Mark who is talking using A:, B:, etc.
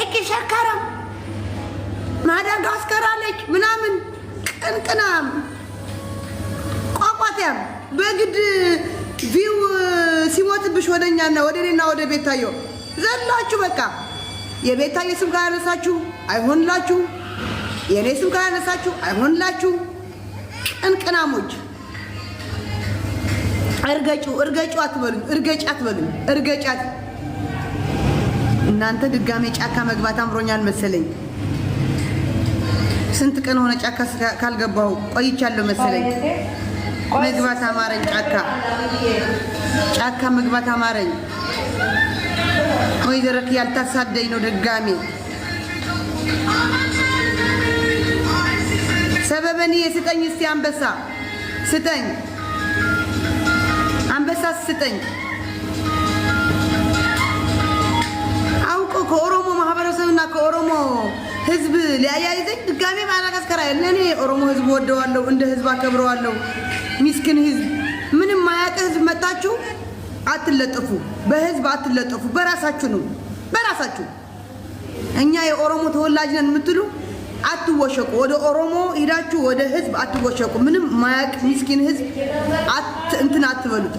A: እቂ ሸካራም ማዳጋስከር አለች ምናምን ቅንቅናም ቋቋትያም በግድ view ሲሞትብሽ ወደ እኛና ወደ እኔና ወደ ቤታዮ ዘላችሁ በቃ የቤታዮ ስም ካላነሳችሁ አይሆንላችሁ፣ የእኔ ስም ካላነሳችሁ አይሆንላችሁ። ቅንቅናሞች እርገጩ እርገጩ አትበሉኝ፣ እርገጭ አትበሉኝ፣ እርገጫት። እናንተ ድጋሜ ጫካ መግባት አምሮኛል መሰለኝ። ስንት ቀን ሆነ ጫካ ካልገባሁ ቆይቻለሁ መሰለኝ። መግባት አማረኝ፣ ጫካ ጫካ መግባት አማረኝ። ወይዘሮ ያልታሳደኝ ነው ድጋሜ። ሰበበንዬ ስጠኝ እስቲ አንበሳ ስጠኝ፣ አንበሳ ስጠኝ። አውቆ ከኦሮሞ ማህበረሰብና ከኦሮሞ ህዝብ ሊያያይዘኝ ድጋሜ ማዳጋስከር። እኔ ኦሮሞ ህዝብ ወደዋለሁ፣ እንደ ህዝብ አከብረዋለሁ። ሚስኪን ህዝብ፣ ምንም ማያውቅ ህዝብ መጣችሁ አትለጥፉ፣ በህዝብ አትለጥፉ። በራሳችሁ ነው፣ በራሳችሁ። እኛ የኦሮሞ ተወላጅ ነን የምትሉ አትወሸቁ። ወደ ኦሮሞ ሂዳችሁ ወደ ህዝብ አትወሸቁ። ምንም ማያውቅ ሚስኪን ህዝብ እንትን አትበሉት።